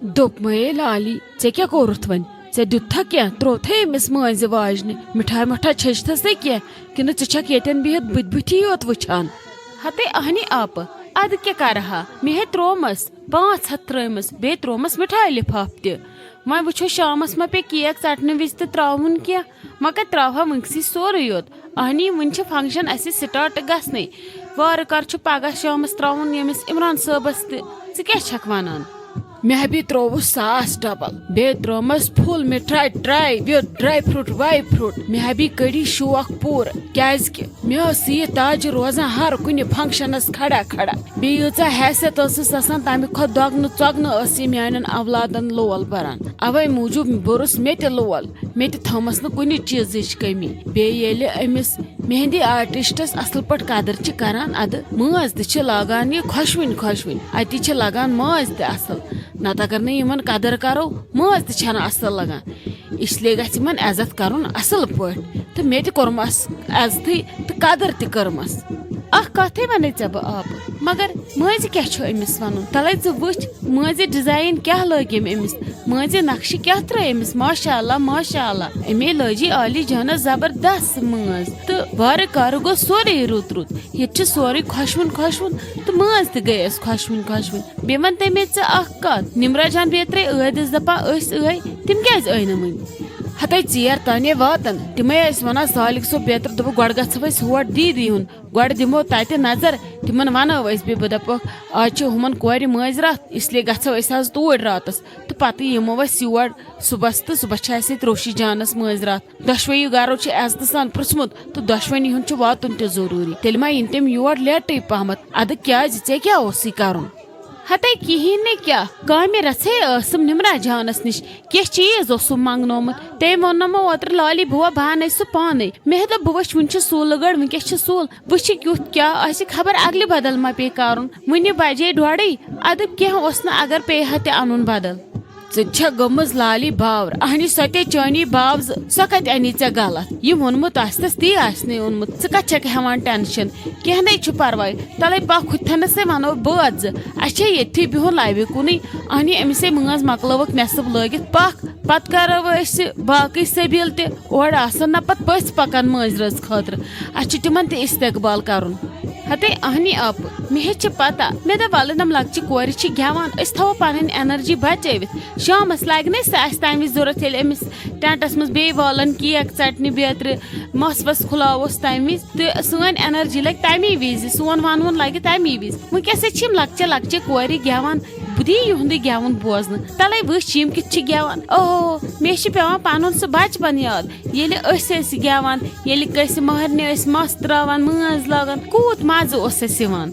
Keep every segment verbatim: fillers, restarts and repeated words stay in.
دوٚپمَے لالی، ژےٚ کیٛاہ کوٚرُتھ وۄنۍ؟ ژےٚ دیُتتھا کینٛہہ؟ ترٛووتھے أمِس مٲنٛزِ واجنہِ؟ مِٹھایہِ مۄٹھا چھٔجتھَس ژےٚ کینٛہہ؟ کِنہٕ ژٕ چھَکھ ییٚتٮ۪ن بِہِتھ بٕتھِ بٕتھی یوت وٕچھان؟ ہتے اہنی آپہٕ، اَدٕ کیٛاہ کَرٕ ہا؟ مےٚ ہے ترٛوومَس، پانٛژھ ہَتھ ترٛٲومَس، بیٚیہِ ترٛوومَس مِٹھایہِ لِفاف تہِ۔ وۄنۍ وٕچھو شامَس ما پیٚیہِ کیک ژَٹنہٕ وِزِ تہِ ترٛاوُن کینٛہہ۔ وۄنۍ کَتہِ ترٛاوہا وٕنکسٕے سورُے یوت؟ اہنی، وٕنہِ چھِ فنکشن اَسہِ سٹارٹ گژھنٕے۔ وارٕ کر چھُ پگاہ شامس ترٛاوُن ییٚمِس عمران صٲبس تہِ۔ ژٕ کیٛاہ چھکھ ونان؟ مےٚ ہبی ترٛووُس ساس ڈبل، بیٚیہِ ترٛوومس فُل مِٹھایہِ ٹرٛاے، بیٚیہِ ڈراے فروٹ واے فروٹ۔ مےٚ ہبی کٔڑی شوق پوٗرٕ، کیازِ کہِ مےٚ ٲس یہِ تاج روزان ہر کُنہِ فنکشنس کھڑا کھڑا۔ بیٚیہِ ییٖژاہ حیثیت ٲسٕس آسان، تمہِ کھۄتہٕ دۄگنہٕ ژۄگنہٕ ٲس یہِ میانٮ۪ن اولادن لول بران۔ اوے موٗجوٗب بوٚرُس مےٚ تہِ لول۔ مےٚ تہِ تھٲومَس نہٕ کُنہِ چیٖزٕچ کٔمی۔ بیٚیہِ ییٚلہِ أمِس مہندی آرٹسٹس اصل پٲٹھۍ قدر چھِ کران، ادٕ مٲنٛز تہِ چھِ لاگان یہِ خۄشوٕنۍ خۄشوٕنۍ، اتی چھِ لگان مٲنٛز تہِ اصل۔ نتہٕ اگر نہٕ یِمن قدر کرو، مٲنٛز تہِ چھنہٕ اصل لگان۔ اس لیے گژھِ یِمن عزت کرُن اصل پٲٹھۍ، تہٕ مےٚ تہِ کوٚرمَس عزتٕے تہٕ قدر تہِ کٔرمَس۔ اکھ کتھٕے ونے ژےٚ بہٕ آبہٕ، مگر مٲنٛزِ کیٛاہ چھُ أمِس ونُن؟ تلے ژٕ وٕچھ، مٲنٛزِ ڈیزاین کیٛاہ لٲگۍ أمۍ أمِس؟ مٲنٛزِ نقشہٕ کیٛاہ ترٲے أمِس؟ ماشاء اللہ، ماشاء اللہ۔ أمے لٲجی عالی جانس زبردست مٲنٛز، تہٕ وارٕ کارٕ گوٚو سورُے رُت رُت۔ ییٚتہِ چھُ سورُے خۄشوُن خۄشوُن، تہٕ مٲنٛز تہِ گٔیس خۄشوٕنۍ خۄشوٕنۍ۔ بیٚیہِ وَن تہٕ مےٚ ژٕ اکھ کتھ، نمرہ جان بیترے ٲدِس دپان أسۍ ٲے، تِم کیٛازِ ٲے نہٕ وٕنہِ؟ ہتے ژیر تانے واتن، تِمے ٲسۍ ونان سالک صٲب بیترِ دوٚپُکھ گۄڈٕ گژھو أسۍ ہور دیٖدی ہُنٛد، گۄڈٕ دِمو تتہِ نظر، تِمن ونو أسۍ بیٚیہِ۔ بہٕ دپوکھ، آز چھِ ہُمن کورِ مٲنٛزِ راتھ، اس لیے گژھو أسۍ آز توٗرۍ راتس، تہٕ پتہٕ یِمو أسۍ یور صُبحس، تہٕ صُبحس چھِ اسہِ ییٚتہِ روشی جانس مٲنٛزِ راتھ۔ دۄشوٕیو گرو چھُ عزتہٕ سان پرژھمُت، تہٕ دۄشوٕنی ہُنٛد چھُ واتُن تہِ ضروٗری۔ تیٚلہِ ما یِن تِم یور لیٹٕے پہمتھ؟ ادٕ کیازِ؟ ژےٚ کیٛاہ اوسُے کرُن؟ ہتے کِہیٖنۍ نہٕ کیٛاہ، کامہِ رژھے ٲسٕم نمرہ جانس نِش، کینٛہہ چیٖز اوسُم منٛگنومُت۔ تٔمۍ ووٚن نہٕ مےٚ اوترٕ لالی بُوا، بہٕ اَنَے سُہ پانَے۔ مےٚ دوٚپ، بہٕ وٕچھِ، وٕنہِ چھُ سُہ لُگڑ، وٕنکیٚس چھُ سُل، وٕچھِ کیُتھ کیٛاہ آسہِ، خبر اگلہِ بدل ما پیٚیہِ کَرُن۔ وٕنہِ بجے ڈۄڈٕے، اَدٕ کینٛہہ اوس نہٕ، اگر پیٚیہِ ہا تہِ اَنُن بدل۔ ژٕ تہِ چھَکھ گٔمٕژ لالی باور، اہنی سۄ تے چٲنی باوزٕ، سۄ کَتہِ اَنی ژےٚ غلط؟ یہِ ووٚنمُت آسہِ تَس، تی آسہِ نہٕ اوٚنمُت۔ ژٕ کَتہِ چھَکھ ہٮ۪وان ٹٮ۪نشَن؟ کینٛہہ نَے چھُ پَرواے، تَلَے پَکھ ہُتہِ تھَنَسَے وَنو بٲژ زٕ۔ اَسہِ چھے ییٚتھی بِہُن لَبہِ کُنُے، اہنی أمِسے مٲنٛز مۄکلٲوٕکھ نٮ۪صٕب لٲگِتھ، پَکھ، پَتہٕ کَرو أسۍ باقٕے سبیٖل تہِ۔ اورٕ آسَن نہ پَتہٕ پٔژھۍ پَکان مٲنٛزِ رٲژ خٲطرٕ، اَسہِ چھُ تِمَن تہِ استقبال کَرُن۔ ہتے اہنی آپہٕ، مےٚ ہے چھِ پَتہ۔ مےٚ دوٚپ، وَلہٕ نَم لۄکچہِ کورِ چھِ گٮ۪وان، أسۍ تھاوو پَنٕنۍ انرجی بَچٲوِتھ۔ شامَس لَگہِ نہ سُہ اَسہِ تَمہِ وِزِ ضوٚرَتھ، ییٚلہِ أمِس ٹٮ۪نٛٹَس منٛز بیٚیہِ والَن کیک ژَٹنہِ بیترِ، مَس وَس کھُلاووس تَمہِ وِزِ، تہٕ سٲنۍ انرجی لَگہِ تَمی وِزِ، سون وَنوُن لَگہِ تَمی وِزِ۔ وٕنکیٚس چھِ یِم لۄکچہِ لۄکچہِ کورِ گٮ۪وان، بہٕ دِیہِ یِہُنٛدُے گٮ۪وُن بوزنہٕ۔ تَلَے وٕچھ، یِم کِتھ چھِ گٮ۪وان۔ اوہو، مےٚ چھِ پٮ۪وان پَنُن سُہ بَچپَن یاد، ییٚلہِ أسۍ ٲسۍ گٮ۪وان، ییٚلہِ کٲنٛسہِ مَہرنہِ ٲسۍ مَس ترٛاوان، مٲنٛز لاگان، کوٗت مَزٕ اوس اَسہِ یِوان۔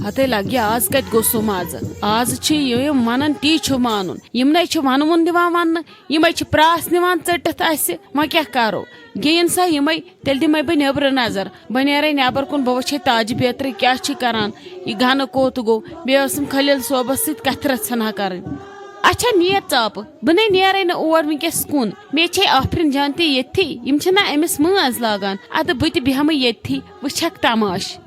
ہَتَے لَگہِ، آز کَتہِ گوٚو سُہ مَزٕ؟ آز چھِ یِم وَنان، تی چھُ مانُن۔ یِمنٕے چھُ وَنوُن دِوان وَننہٕ، یِمَے چھِ پرٛاس نِوان ژٔٹِتھ اَسہِ۔ وۄنۍ کیٛاہ کَرو؟ گیٚیِن سا یِمَے، تیٚلہِ دِمَے بہٕ نیٚبرٕ نظر۔ بہٕ نیرَے نیٚبر کُن، بہٕ وٕچھے تاجہِ بیترِ کیٛاہ چھِ کَران، یہِ گَنہٕ کوٚت گوٚو۔ بیٚیہِ ٲسٕم خلیل صٲبَس سۭتۍ کَتھِ رَژھِ ہنا کَرٕنۍ۔ اچھا، نیر ژاپہٕ، بہٕ نے نیرَے نہٕ اور وٕنکیٚس کُن۔ مےٚ چھے آفرِن جان تہِ ییٚتھی، یِم چھِنہ أمِس مٲنٛز لاگان۔ اَدٕ بہٕ تہِ بیٚہمَے ییٚتھی، وٕچھَکھ تماش۔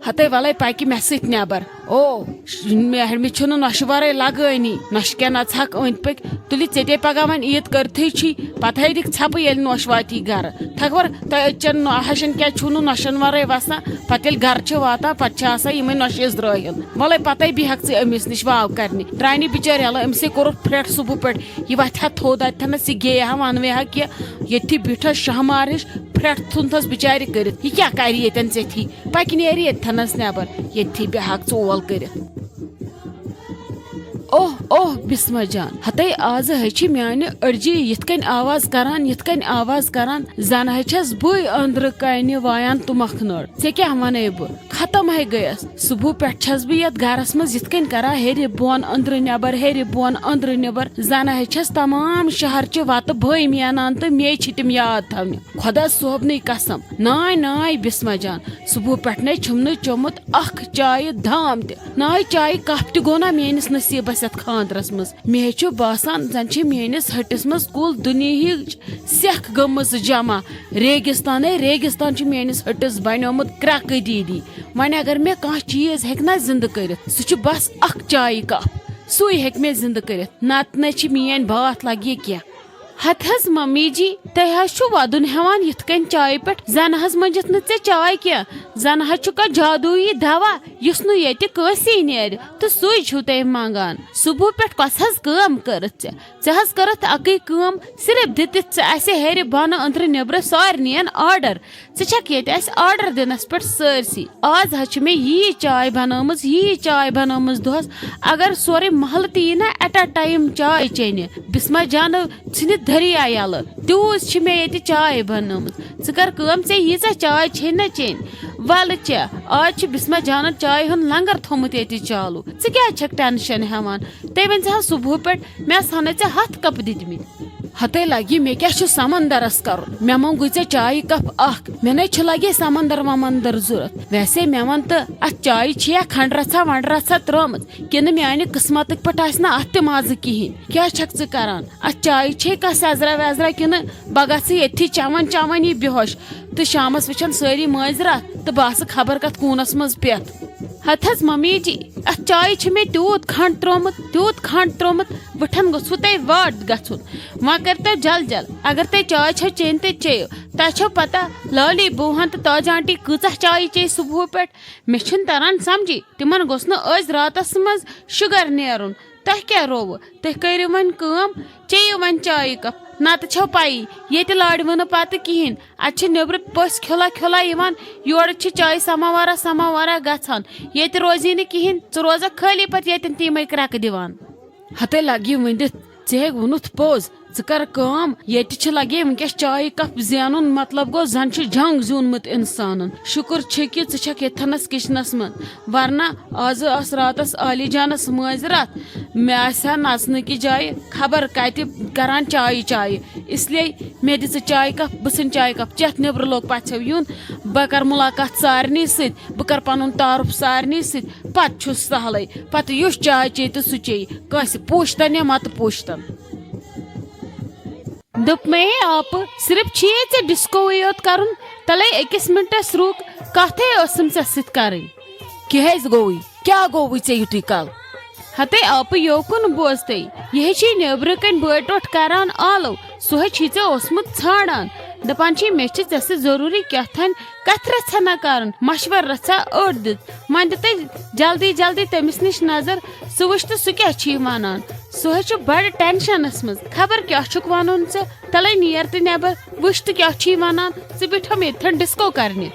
ہَتَے وَلَے پَکہِ مےٚ سۭتۍ نٮ۪بر۔ او، ش-، مےٚ، مےٚ چھُنہٕ نۄشہِ وَرٲے لَگٲنی۔ نۄشہِ کیٛاہ نَژٕہَکھ أنٛدۍ پٔکۍ؟ تُلہِ ژےٚ تے پَگاہ وۄنۍ عیٖد کٔرتھٕے چھی، پَتہٕ ہے دِکھ ژھَپہٕ ییٚلہِ نۄش واتی گَرٕ۔ تھَکھ وَر، تۄہہِ أزچَن نۄ-، ہَشَن کیٛازِ چھُو نہٕ نۄشَن وَرٲے وَسان؟ پَتہٕ ییٚلہِ گَرٕ چھِ واتان، پَتہٕ چھِ آسان یِمَے نۄشہِ اِزرٲیِل۔ وَلَے پَتَے بیٚہَکھ ژٕ أمِس نِش واو کَرنہِ۔ درٛاے نہٕ بِچٲرۍ یَلہٕ، أمِسٕے کوٚرُکھ پھرٛٹھ صُبحہٕ پٮ۪ٹھ۔ یہِ وَتھِ ہا تھوٚد اَتہِ تھَنَس، یہِ گیٚیہِ ہا وَنوے ہا کہِ ییٚتھی بیٖٹھَس شاہ مارِش، پھرٛٹھ ژھُن تھَس بِچارِ کٔرِتھ۔ یہِ کیٛاہ کَرِ ییٚتٮ۪ن ژیٚتھی؟ پَکہِ نیرِ ییٚتہِ تھَنَس نٮ۪بر، ییٚتھی بیٚہَکھ ژٕ اول کٔرِتھ۔ اوہ، اوہ، بسمہ جان، ہَتَے آزٕ ہے چھِ میٛانہِ أڑجہِ یِتھ کٔنۍ آواز کَران، یِتھ کٔنۍ آواز کَران، زَن ہے چھَس بٕے أنٛدرٕ کَنہِ وایان تُمَکھ نٔر۔ ژےٚ کیٛاہ وَنَے بہٕ؟ ختم ہے گٔیَس۔ صُبحہٕ پٮ۪ٹھ چھَس بہٕ یَتھ گَرَس منٛز یِتھ کٔنۍ کَران، ہیٚرِ بۄن أنٛدرٕ نٮ۪بر، ہیٚرِ بۄن أنٛدرٕ نٮ۪بر۔ زَن ہے چھَس تمام شہرچہِ وَتہٕ بٲے مینان تہٕ مے چھِ تِم یاد تھاونہِ۔ خۄدا صٲبنٕے قسم۔ ناے، ناے، بسمہ جان، صُبحہٕ پٮ۪ٹھ نے چھُم نہٕ چوٚمُت اکھ چایہِ دام تہِ۔ ناے، چایہِ کپ تہِ گوٚو نا میٲنِس نصیٖبس یتھ خانٛدرس منٛز۔ مےٚ چھُ باسان، زن چھِ میٲنِس ۂٹِس منٛز کُل دُنیہٕچ سٮ۪کھ گٔمٕژ جمع۔ ریگِستانے ریگِستان چھُ میٲنِس ۂٹِس بنیومُت کرٛکہٕ دیٖدی۔ وۄنۍ اگر مےٚ کانٛہہ چیٖز ہیٚکہِ نا زِندٕ کٔرِتھ، سُہ چھُ بس اکھ چایہِ کپ۔ سُے ہیٚکہِ مےٚ زِندٕ کٔرِتھ، نتہٕ نَے چھِ میٲنۍ باتھ لگہِ کینٛہہ۔ ہتہٕ حظ ممی جی، تُہۍ حظ چھِو ودُن ہٮ۪وان یِتھ کٔنۍ چایہِ پٮ۪ٹھ، زنہٕ حظ مٔنجِتھ نہٕ ژےٚ چاے کینٛہہ، زنہٕ حظ چھُ کانٛہہ جادویی دوا یُس نہٕ ییٚتہِ کٲنٛسی نیرِ، تہٕ سُے چھِو تُہۍ منٛگان۔ صبحہٕ پٮ۪ٹھ کۄس حظ کٲم کٔرٕتھ ژےٚ؟ ژےٚ حظ کٔرٕتھ اَکٕے کٲم، صرف دِتِتھ ژٕ اَسہِ ہیٚرِ بۄنہٕ أنٛدرٕ نیٚبرٕ سارنٕیَن آرڈر۔ ژٕ چھَکھ ییٚتہِ اَسہِ آرڈر دِنَس پٮ۪ٹھ سٲرسٕے۔ آز حظ چھِ مےٚ یی چاے بنٲومٕژ، یی چاے بنٲومٕژ دۄہَس۔ اگر سورُے محلہٕ تہِ یی نا ایٹ اَ ٹایم چاے چیٚنہِ، بسمہ جانہٕ ژھٕنہِ دریا یَلہٕ، تیوٗت چھِ مےٚ ییٚتہِ چاے بنٲومٕژ۔ ژٕ کر کٲم، ژےٚ ییٖژاہ چاے چھے نہ چیٚنۍ، وَلہٕ چےٚ۔ آز چھِ بسمہ جانَن چایہِ ہُنٛد لنگر تھوٚمُت ییٚتہِ چالوٗ۔ ژٕ کیٛازِ چھَکھ ٹینشن ہٮ۪وان؟ تٔمۍ ؤنۍ زِ ہا صُبحہٕ پٮ۪ٹھ، مےٚ ہسا نَے ژےٚ ہَتھ کپ دِتمٕتۍ۔ ہتے لگہِ، مےٚ کیٛاہ چھُ سمندرس کرُن؟ مےٚ منٛگُے ژےٚ چایہِ کپ اکھ، مےٚ نے چھُ لگے سمندر ومندر ضوٚرتھ۔ ویسے مےٚ وَن تہٕ، اتھ چایہِ چھےٚ کھنڈ رژھا ونڈ رژھا ترٲمٕژ، کِنہٕ میانہِ قسمتٕکۍ پٲٹھۍ آسہِ نہٕ اتھ تہِ مزٕ کِہیٖنۍ؟ کیٛاہ چھکھ ژٕ کران؟ اتھ چایہِ چھے کانٛہہ سیزرا ویزرا، کِنہٕ بہٕ گژھٕ ییٚتھی چٮ۪وان چٮ۪وان یہِ بے ہوش تہٕ شامس وٕچھن سٲری مٲنٛزِ راتھ تہٕ بہٕ آسہٕ خبر کتھ کوٗنس منٛز پٮ۪تھ؟ ہتہٕ حظ ممی جی، اتھ چایہِ چھُ مےٚ تیوٗت کھنڈ ترٛوومُت، تیوٗت کھنڈ ترٛوومُت، وٕٹھن گوٚژھوٕ تۄہہِ واٹ گژھُن۔ وۄنۍ کٔرۍتو جل جل، اگر تۄہہِ چاے چھو چیٚنۍ تہٕ چیٚیِو۔ تۄہہِ چھو پتہ، لٲلی بوٗہن تہٕ تاج آنٹی کۭژاہ چایہِ چیٚیہِ صبحہٕ پٮ۪ٹھ؟ مےٚ چھُنہٕ تران سمجھی، تِمن گوٚژھ نہٕ أزۍ راتس منٛز شُگر نیرُن۔ تۄہہِ کیٛاہ رووُ؟ تُہۍ کٔرِو وۄنۍ کٲم، چیٚیِو وۄنۍ چایہِ کپ، نتہٕ چھو پیی، ییٚتہِ لارِوٕ نہٕ پتہٕ کِہیٖنۍ۔ اتہِ چھِ نیٚبرٕ پٔژھۍ کھُلا کھُلا یِوان، یورٕ چھِ چایہِ سماوارا سماوارا گژھان۔ ییٚتہِ روزی نہٕ کِہیٖنۍ، ژٕ روزکھ خٲلی پتہٕ ییٚتٮ۪ن تہِ یِمے کرٛٮ۪کہٕ دِوان۔ ہتے لگہِ ؤنِتھ، ژےٚ ہے ووٚنُتھ پوٚز۔ ژٕ کر کٲم، ییٚتہِ چھِ لگے وٕنکیٚس چایہِ کپ زینُن، مطلب گوٚو زن چھُ جنگ زیوٗنمُت انسانن۔ شُکر چھُ کہِ ژٕ چھکھ ییٚتھنس کچنس منٛز، ورنہ آز ٲس راتس عالی جانس مٲنٛزِ راتھ، مےٚ آسہِ ہا نژنہٕ کہِ جایہِ خبر کتہِ کران چایہِ چایہِ۔ اس لیے مےٚ دِ ژٕ چایہِ کپ، بہٕ ژھٕنہٕ چایہِ کپ چٮ۪تھ، نیٚبرٕ لوٚگ پژھیو یُن۔ بہٕ کرٕ مُلاقات سارنٕے سۭتۍ، بہٕ کرٕ پنُن تعارُف سارنٕے سۭتۍ، پتہٕ چھُ سہلٕے۔ پتہٕ یُس چاے چیٚیہِ تہٕ سُہ چیٚیہِ، کٲنٛسہِ پوٗچھتن یا متہٕ پوٗچھتن۔ دوٚپ مے آپہٕ، صرف چھُیے ژےٚ ڈسکوٕے یوت کرُن، تلے أکِس منٹس رُک، کتھے ٲسٕم ژےٚ سۭتۍ کرٕنۍ۔ کیٛاہ حظ گوٚوُے؟ کیٛاہ گوٚوُے ژےٚ یُتُے کال؟ ہتے آپہٕ یوکُن بوزتے، یہِ ہے چھے نیبرٕ کنۍ بٲٹۍ ٹوٹھ کران آلو، سُہ ہے چھُے ژےٚ اوسمُت ژھانڈان، دپان چھے مےٚ چھِ ژےٚ سۭتۍ ضروٗری کیٛاہ تھانۍ کتھِ رژھا نہ کرُن، مشور رژھا أڑ دِتھ۔ وۄنۍ دِتے جلدی جلدی تٔمِس نِش نظر، سُہ وٕچھ تہٕ سُہ کیٛاہ چھُے ونان۔ سُہ ہے چھُ بڑٕ ٹینشنس منٛز، خبر کیٛاہ چھُکھ ونُن ژےٚ۔ تلے نیر تہٕ نٮ۪بر، وٕچھ تہٕ کیٛاہ چھُے ونان، ژٕ بیٹھم ییٚتھٮ۪ن ڈسکو کرنہِ۔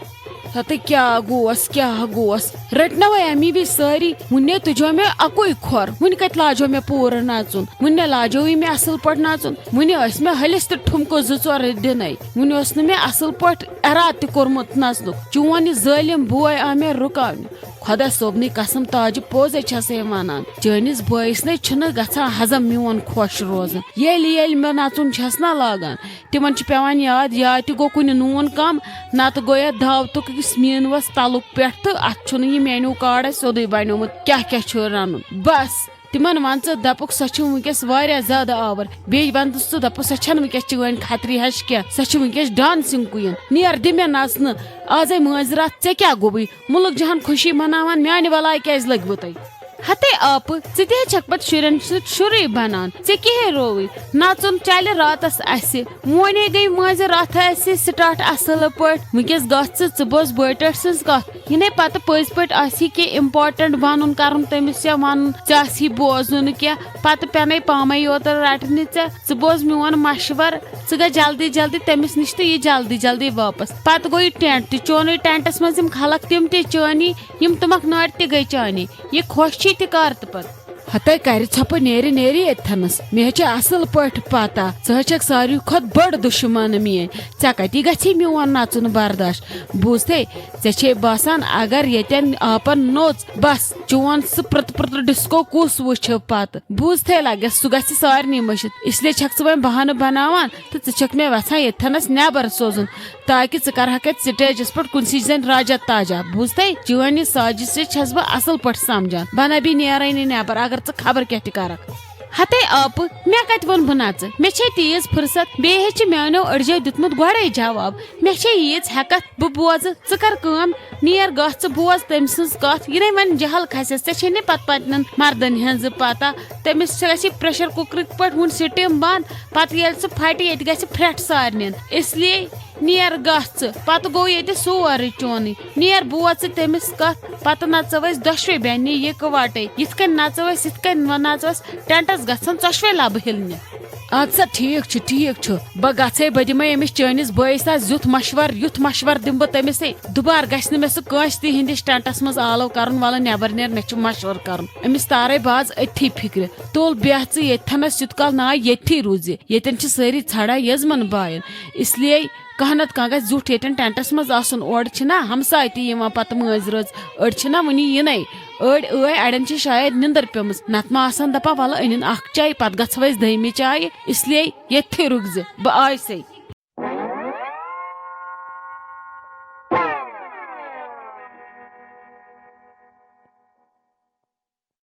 ہتے کیٛاہ گوس، کیٛاہ گوس؟ رٔٹۍ نہ وۄنۍ امی وِزِ سٲری۔ وُنہِ تُجو مےٚ اکُے کھۄر، وُنہِ کتہِ لاجو مےٚ پوٗرٕ نژُن؟ وُنہِ لاجوٕے مےٚ اصل پٲٹھۍ نژُن، وُنہِ ٲسۍ مےٚ ہلِس تہٕ ٹھُمکہٕ زٕ ژور دِنے۔ وُنہِ اوس نہٕ مےٚ اصل پٲٹھۍ ارادٕ تہِ کوٚرمُت نژنُک۔ چون یہِ ظٲلِم بوے آو مےٚ رُکاونہِ۔ خۄدا صٲبنٕے قسم، تاجہِ پوٚز ہے چھسے ونان، چٲنِس بٲیِس نے چھُنہٕ گژھان ہضم میون خۄش روزُن۔ ییٚلہِ ییٚلہِ مےٚ نژُن چھس نہ لاگان، تِمن چھُ پٮ۪وان یاد، یا تہِ گوٚو کُنہِ نوٗن کم، نتہٕ گوٚو یتھ دعوتُک یُس مینوس تلُک پٮ۪ٹھ، تہٕ اتھ چھُنہٕ یہِ مینو کارڈ اسہِ سیوٚدُے بنیومُت، کیٛاہ کیٛاہ چھُ رنُن۔ بس، تِمن ون ژٕ، دپُکھ، سۄ چھِ وٕنکیٚس واریاہ زیادٕ آور۔ بیٚیہِ ون تہٕ ژٕ، دپُکھ، سۄ چھنہٕ وٕنکیٚس چٲنۍ خطری ہش کینٛہہ، سۄ چھِ وٕنکیٚس ڈانسنگ queen۔ نیر دِ مےٚ نژنہٕ۔ آزے مٲنٛزِ راتھ، ژےٚ کیٛاہ گوٚوُے؟ مُلک جہان خوشی مناوان، میانہِ بلاے کیٛازِ لٔگوٕ تۄہہِ؟ ہتے آپہٕ، ژٕ تہِ ہے چھکھ پتہٕ شُرٮ۪ن سۭتۍ شُرُے بنان، ژےٚ کیٛاہ ہے رووُے؟ نژُن چلہِ راتس اسہِ، وۄنے گٔے مٲنٛزِ راتھ اسہِ سٹارٹ اصل پٲٹھۍ۔ وٕنکیٚس گژھ ژٕ، ژٕ بوز بٲٹۍ سٕنٛز کتھ۔ یہِ نے پتہٕ پٔزۍ پٲٹھۍ آسی کینٛہہ important ونُن کرُن تٔمِس یا ونُن، ژےٚ آسی بوزُن کینٛہہ، پتہٕ پٮ۪نے پامے یوت رٹنہِ ژےٚ۔ ژٕ بوز میون مشور، ژٕ گژھ جلدی جلدی تٔمِس نِش تہٕ یہِ جلدی جلدی واپس۔ پتہٕ گوٚو یہِ ٹینٹ تہِ، چونُے ٹینٹس منٛز یِم خلق تِم تہِ چٲنی، یِم تُمکھ نٲرۍ تہِ گٔے چٲنی۔ یہِ خۄش چھی تہِ کر تہٕ پتہٕ۔ ہتے کرِ ژھۄپہٕ، نیرِ نیرِ ییٚتھنس۔ مےٚ چھِ اصل پٲٹھۍ پتہ، ژٕ حظ چھکھ ساروی کھۄتہٕ بٔڑ دُشمن میٲنۍ۔ ژےٚ کتی گژھی میون نژُن برداش؟ بوٗزتھے، ژےٚ چھے باسان اگر ییٚتٮ۪ن آپن نوٚژ، بس چون سُہ پرٛتہٕ پرٛتہٕ ڈسکو کُس وٕچھِ پتہٕ؟ بوٗزتھے لگٮ۪س، سُہ گژھِ سارنٕے مٔشِتھ۔ اس لیے چھکھ ژٕ وۄنۍ بہانہٕ بناوان تہٕ ژٕ چھکھ مےٚ وژھان ییٚتھنس نٮ۪بر سوزُن۔ تاکہِ ژٕ کرہکھ اتہِ سٹیجس پٮ۪ٹھ کُنسٕے زنہِ راجا تاجا۔ بوٗزتھے، چٲنۍ یہِ سازش چھس بہٕ اصل پٲٹھۍ سمجھان۔ بہٕ نہ بیٚیہِ نیرے نہٕ نٮ۪بر، اگر ژٕ خبر کیٛاہ تہِ کرکھ۔ ہتے آپہٕ، مےٚ کتہِ ووٚن بہٕ نژٕ؟ مےٚ چھے تیٖژ فرصت، بیٚیہِ ہے چھِ میٛانیو أڑجو دیُتمُت گۄڈَے جواب۔ مےٚ چھے ییٖژ ہٮ۪کتھ، بہٕ بوزٕ، ژٕ کر کٲم، نیر گژھ ژٕ بوز تٔمۍ سٕنٛز کتھ۔ یہِ نے وۄنۍ جہل کھسٮ۪س، ژےٚ چھے نہٕ پتہٕ پتنٮ۪ن مردن ہٕنٛز پتہ۔ تٔمِس چھِ گژھِ pressure cooker پٲٹھۍ وُن steam بنٛد، پتہٕ ییٚلہِ سُہ پھٹہِ، ییٚتہِ گژھِ پھرٛٹھ سارنٮ۪ن۔ اس لیے نیر گژھ ژٕ، پتہٕ گوٚو ییٚتہِ سورُے چونٕے۔ نیر بوز ژٕ تٔمِس کتھ، پتہٕ نژو أسۍ دۄشوے بیٚنہِ یِکوٹے۔ یِتھ کٔنۍ نژو أسۍ، یِتھ کٔنۍ وۄنۍ نژو أسۍ، ٹینٹس گژھن ژۄشوے لبہٕ ہِلنہِ۔ اَدٕ سا، ٹھیٖک چھُ، ٹھیٖک چھُ۔ بہٕ گژھے، بہٕ دِمے أمِس چٲنِس بٲیِس اَتھ زیُتھ مشوَرٕ، یُتھ مشوَرٕ دِمہٕ بہٕ تٔمِس۔ ہے، دُبارٕ گژھِ نہٕ مےٚ سُہ کٲنٛسہِ تہِ ہِنٛدِس ٹینٹس منٛز آلو کَرُن۔ وَلہٕ نٮ۪بر نیر، مےٚ چھُ مشوَرٕ کَرُن۔ أمِس تارے باز أتھی فِکرِ۔ تُل بیٚہہ ژٕ ییٚتھَنَس، یُتھ کال ناے ییٚتھی روٗزِ۔ ییٚتٮ۪ن چھِ سٲری ژھانٛڈان یزمن باین۔ اس لیے کانٛہہ نتہٕ کانٛہہ گژھِ زیُٹھ ییٚتٮ۪ن ٹینٹس منٛز آسُن۔ اورٕ چھِنہ ہمساے تہِ یِوان پتہٕ مٲنٛزِ رٲژ، أڑۍ چھِنہ وُنہِ یِنَے۔ أڑۍ ٲے، اَڑٮ۪ن چھِ شاید نِندٕر پیٚمٕژ، نتہٕ ما آسن دپان، "وَلہٕ أنِن اکھ چاے، پتہٕ گژھو أسۍ دوٚیمہِ چایہِ۔" اس لیے ییٚتھی رُکزِ، بہٕ آیسے۔